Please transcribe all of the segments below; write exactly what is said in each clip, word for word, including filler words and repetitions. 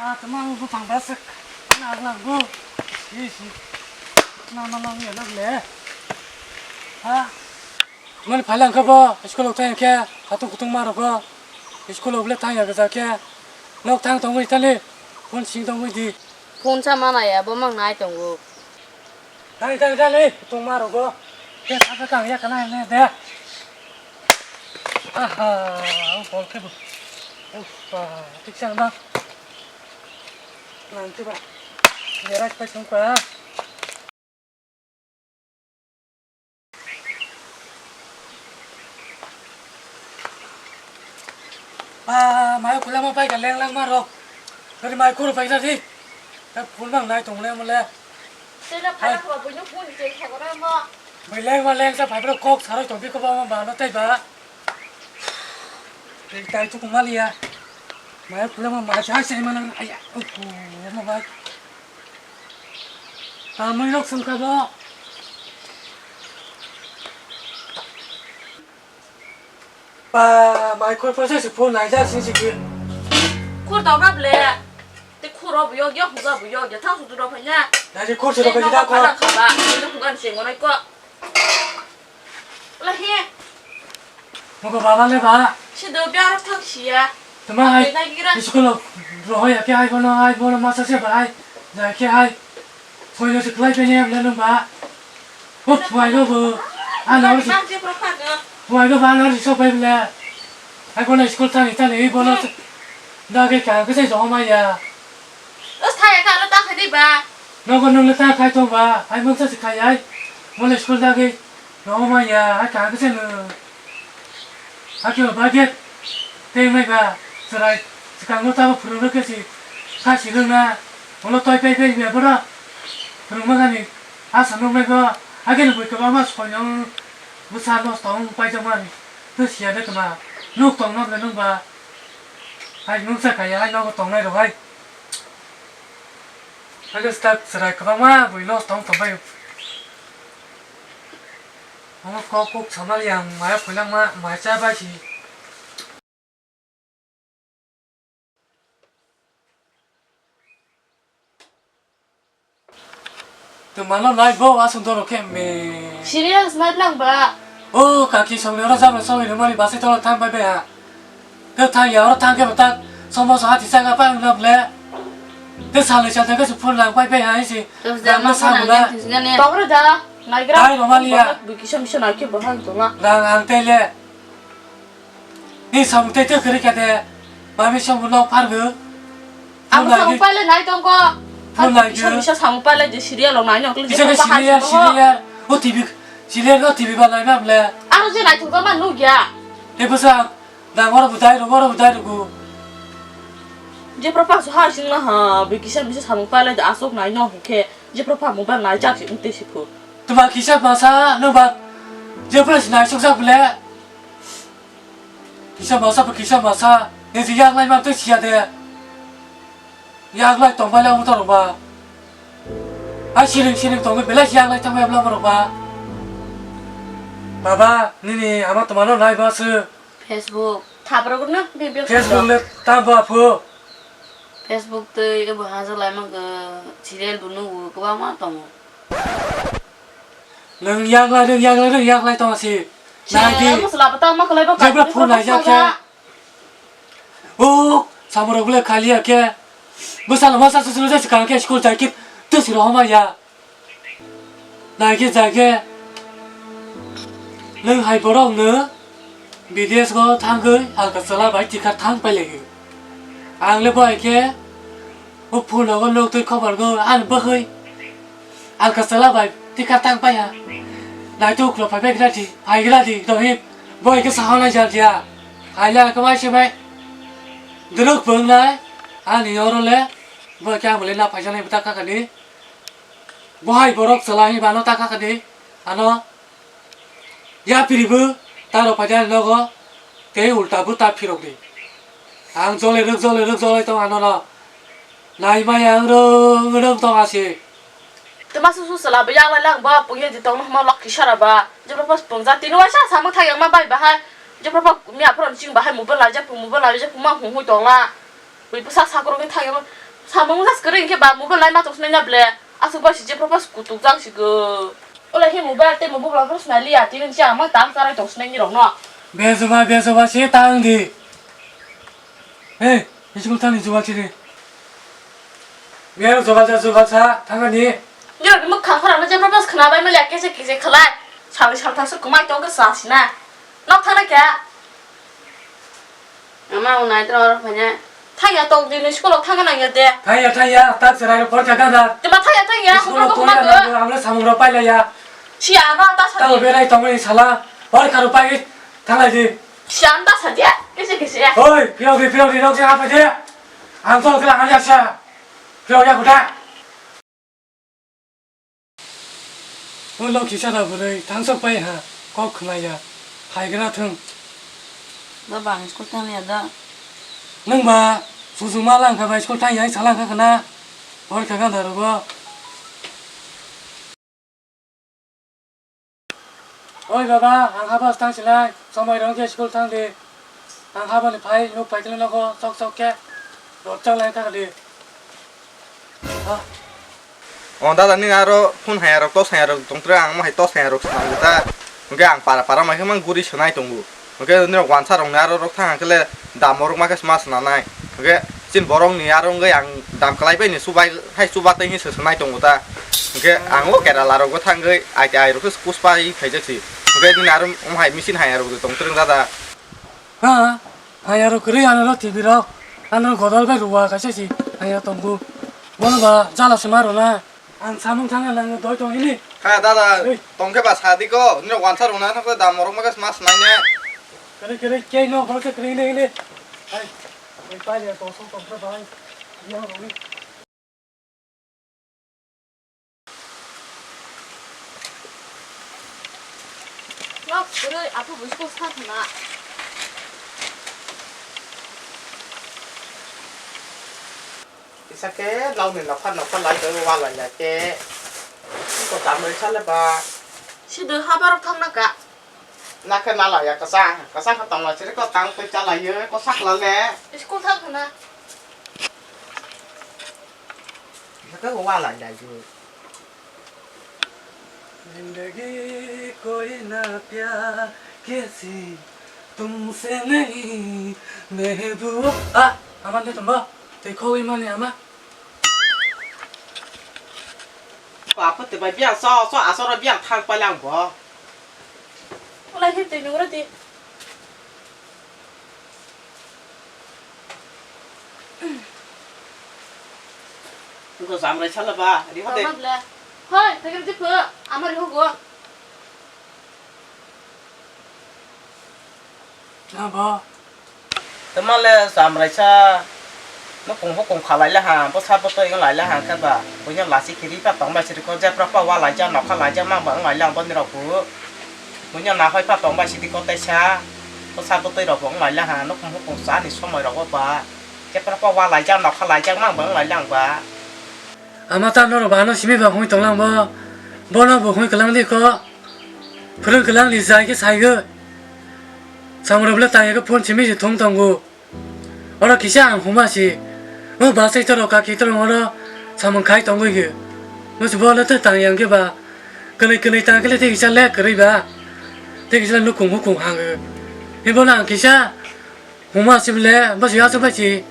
Tama ang bupang baswk. Nang nang bo. Isi. Nang nang nang ya nang le. Ha. Mani phalang kha bo school thang khe hatung kutung ma rogo. School le thang ya gaja khe. Nok thang tongwi tali. Phone sing tongwi di. Phone sa mana ya bo mang nai tongo. Dai, dai, dai, le, tong ma rogo. Ke sa ka ya kana ne de. Aha, ang bol ke bu. Upa, tik sang bang. Nang ti ba. Gerak pa sung pa. Ba, mai khulama pai ka leng lang ma rok. Dari mai khuru pai na di. Ta phul bang nai tong le mo le. Sila phala ko buino phone je khogora mo. Bai leng ma leng sa pai bro kok saroi tong bi ko ba ma ba no tai ba. Tei tai tu ko ma liya. Mai khulama ma sa sai ma nang aya. Uku ma bai. Tamwi rok song kha bo. Ba, mai khor pha se phone nai ja sing sing. Khor dau na ble. Te khor ro bu yo yo hu ga bu yo ya thang su du ro pha nya. Na ji khor se ro pha ji da ko. Pha ba. Ni hu ga se ngo nai ko. La he. Mogo baba le ba. Si do bia ro thang sia. Tuma hai. School roho ya ke hai bono hai bono masa se ba hai. Ja ke hai. Soino se khlai pe ne le nung ba. Bo phuai go bo. Ano si. Phuai go ba ano si so pe le. Hai bono school thani thani bono. Da ke ka ke se jo ma ya. Os thaya ka lo ta khani ba. Nogo nung le ta khai tong ba. Hai mung sa se khai ai. Bono school da ke. No ma ya, ha ka khe se no. Ha khe ba ge. Te mai ba, chwrai, chwkang no tabo phwrwng rw khe si, kha si rwng na, ulo toi pai pai ya bora. Phwrwng ma gani, ha sa no mai ba, ha khe no bui kwbangma soi no, bwsa no tong pai jang mani. To siya de kwma, nuk tong no le nung ba. Hai nung sa kaya, hai nogo tong nai rw hai. Ha khe start chwrai kwbangma bui no tong tong pai. Omo kok kok samali ang maya phuilangma maya cha bai si. Twmano nai bo aswk doro khe me. Serious nai lang ba. O kaki songni oro jabra songni mani basi tolo thang bai bai ha. Te thang ya, oro thang khe bo tak, somo sa hati saka pa wngna ble. Te salai sa thang khe se phone lang pai pai hai se. Rang ma sa bula. Tongre da, naigra. Dai, Romania. Biki sam bisa nai khe bo hang tonga. Rang ang tele. Ni samung tei tei khe rikha de. Mami samung no phargo. Ang samung paile nai tongko. Phone lai bisa bisa samung paile je serial rok nai nokle je serial, serial. O T V, serial no T V ba lai ba ble. Aro je nai thok ma nuk ya. Te bwsa. Nang oro bo dai rwgo, oro bo dai rwgo. Jephru phang su ha sing na ha, bui kisa misa samung pailai da aswk nai no hwnkhe, jephru phang mobile nai jak si wng tei si phuru. Twma kisa masa, nwng ba jephru si naisuk jak bole. Kisa masa bo kisa masa, nini yaklai man tei siya de. Yaklai tongbai lai wngtong rwba. Hai siring siring tongwi belai yaklai tongbai abla borok ba. Baba, nini ama twmano nai ba se. Facebook. Thabrok no, bibiyok Facebook le tamo apho. Facebook tei ebo hajak lai mangkha, serial bo nugo, kwbangma tongo. Nwng yaklai, nwng yaklai, nwng yaklai tong si. Nai di. Musla bata ma kwlai ba. Jebra phone nai jak khe. O, samurok le khali ya khe. Bwsalo masa susulu jai swkang khe school jai khe twi si rohorma ya. Naikhe jaikhe nwng hai borok no bidesh go thangwi alka chwla bai tikha thang pailaigo. Ang le bo hai khe o phone rogo nukthwi khobor go ani bwkhwi alka chwla bai tikha thang paiya. Naitok uklok phaibai gra di, phai gra di, Rohit bo hai khe saha nai jar dia. Hai le ang khe mai se bai dwrwk bo wngnai ani oro le bo hai khe ang bo le na phaijaknai bwta kha kani. Bo hai borok chwla hinwi bano ta kha kani ano yapiribo ta rw phaidi ani nogo tei ulta bo ta phirok di. Ang jole rwk jole rwk jole tong ano no nai maya ang rwng rwng tong asi. Twma su su chwla bo yaklai lang bo pungya di tong no hwnma lok kisa ra ba jebra pas pungja tini waisa samung thang yang ma bai bahai jebra pa miya phoro ching bahai mobile laijak mobile laijak ma hung hui tong la. Bui bwsa sakrok ni thang yang. Samung jas kwrwi hinkhe ba mobile naima tong sinai na ble. Aswk bai si je propose kutuk jang si go. Ola he mobile tei mobile rok sinai liya tini si ama tang karai tong sinai ni rok no. Bejoba bejoba se tang di. Hey, school thani jugal chiri. Mero jugal ja jugal sa thangani. Ni rok ni mukha khora no je propose khna bai mali kese kese khalai. Sal sal thang se kumai tong ke sa sina. Nok thana kya? Ama unai tro oro phanya. Thangya tong di ni school thang nang ya de. Thangya thangya tak serai por ka ganda. Te ma thangya thangya. School khupra to khuma ya go. Amle samung ro paila ya. Si ama ta sa. Tao berai tong ni sala. Por ka ro pai thanglai di. Si ama ta sa dia. Kese kese ya. Oi, pio di pio di nok se apa de. Ang to kala ang ya sa. Pio ya kuda. O lokhi chara bwrwi thangsok pai ha, kok khwnaya, phaigra thung. Baba, ang school thangya da. Nwng ba, sujuma lang kha bai school thangya, salang kha khna, hor kha ganda rogo. Oi baba, ang haba stang silai, somoi rong khe school thang di. Ang habani phai, nuk phai khe nogo, sok sok khe, rot chang lai thang di. O dada, nini aro phone haya rok, tos haya rok tongtra, ang mo hai tos haya rok swnam ta. Hwnkhe ang para para mai khe mang guri swnai tongo. Hwnkhe nini wansa rok ni aro rok thang khe le dam rok ma khe sma swnanai. Hwnkhe chin borok ni aro wngwi ang dam kwlai bai ni subai hai chuba tei hi swnai tongo ta. Hwnkhe ang o Kerala rok bo thangwi I T I rok khe kuspa i khaijak si. Hwnkhe nini aro mo hai machine haya rok tongtra dada. Ha, haya rok kwrwi ano T V rok, ano godol bai rua kaisa si haya tongo. Bono ba jala se ma rona. Ang samung thangna nango doi tong hini. Ha dada, ei. Tongkhe ba sadi ko, nini wansa rona thangkhe dam morok ma khe mas naine. Kwrwi kwrwi kei no borok se kwrwi hini hini. Hai, ei pai le to so tongkhe bai. Yang rwi. Nok kwrwi, aphuru buisiko sa khna. Kisa khe nokni nokha nokha lai bai walai lai khe. Ko tamrwi sale ba. Sidi habar thangna ka. Nakhe nalaya kwchang, kwchang khe tongla chiri ko tang twi chalaiyo, ko sakla le. School thang khna. Haka ko walai dai ju. Zindagi koi na pyar kaisi tumse nahi mehboob. Ah, aman de tumbo. Tei khogwi mani ama. Apa te bai biang so, so asoro biang thang palang bo. Wala hi twi nungro di. Ko jamrai sala ba, ri hade. Tama bla. Hoi, thagir di pho, amar ho go. Na ba. Tama le jamrai sa. No kung ho kung khalai la ha, bo sa bo toi lai la ha ka ba. Bo nya lasi kiri pa tong ba siri ko ja pra pa wa lai ja no kha lai ja mang ba lai la bo ni rok bu. Buino nahoi pha tong bai sidi kotai sa. Bwsa bwtwi rok bo wng lai la ha, nukhung hukhung cha ni somoi rogo ba. Khe phano kok wa laijak, nokha laijak mang bo wng lai lang ba. Ama ta norok ba ano simi ba hwnwi tong lang bo. Bono bo hwnwi kwlang di kho. Phwrwng kwlang ni jai khe sai gwi. Samung rok le tang ya khe phone simi se thung tongo. Oro kisa ang huma si, o bwsai torok kaki torok oro samung khai tongwi khe. Bwsai bo le tei tang yang khe ba, kwlwi kwlwi tang khe le tei kisa le kwrwi ba, tei kisa le nukhung hukhung hang khe. Himbo no ang kisa huma si bole, bwsai aswk bai si,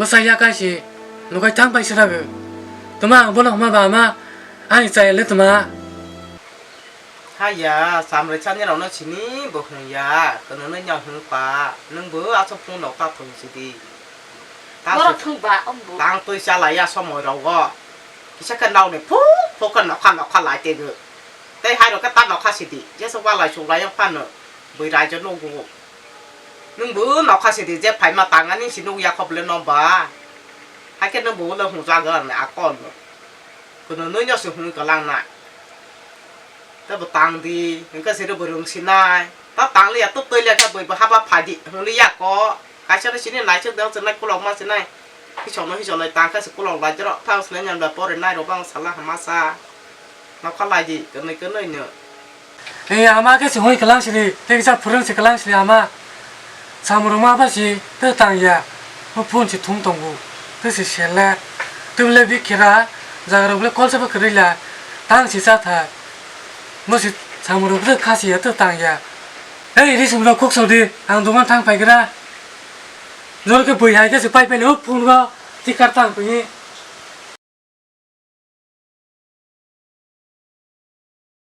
bwsai ya kai si, nukhai thang bai swrang khe. Tuma ang bono huma ba ama, ani chaya le tuma. Haiya, samrwisa nirokno sini bo hwngya, kwnwnwi no hwngkha, nwngbo aswk phunukno ta thwng sidi. Borok thwngba, ombo. Tang twi chalaiya somoi rogo. Kisa khe nokni phuk phuk khe nokha nokha lai teibo. Tei hai rok khe ta nokha sidi, jesa walai suklai wng phano bui raida nugo. Nwngbo nokha sidi, je phaima tangani si nukya kho bole no ba. Hakhe nwngbo ulo hwnjagwi akol no. Kwnwnwi no se hwnwi kwlang na. Tei bo tang di, hwnkhe siri bo rwng sinai. Ta tang liya, tub twi liya khe bui bo haba phai di, hwnwi ya kho. Kaisa no sini naisuk de, o chwng nai kulok ma sinai. Hisok no hisok nai tang khe se kulok lai jero, phang sinai nyan ba pori nai rok bang sala hama sa. Nokha lai di, kwnwi kwnwi no. Ee, ama khe se hwnwi kwlang siri, tei kisa phwrwng se kwlang siri ama. Samung rwma bai se tei tang ya. O phone se thung tongo, tei se sele. Tubule bi khera, jaga rok le kolsa ba kwrwi la, tang si cha tha. Mo si samung rok je khasi ya to tang ya. Hei, ri sum rok khuk song di, ang dukan thang phai gra. Jor ke bui hai ke se pai pai le, o phone go, tikar tang phi.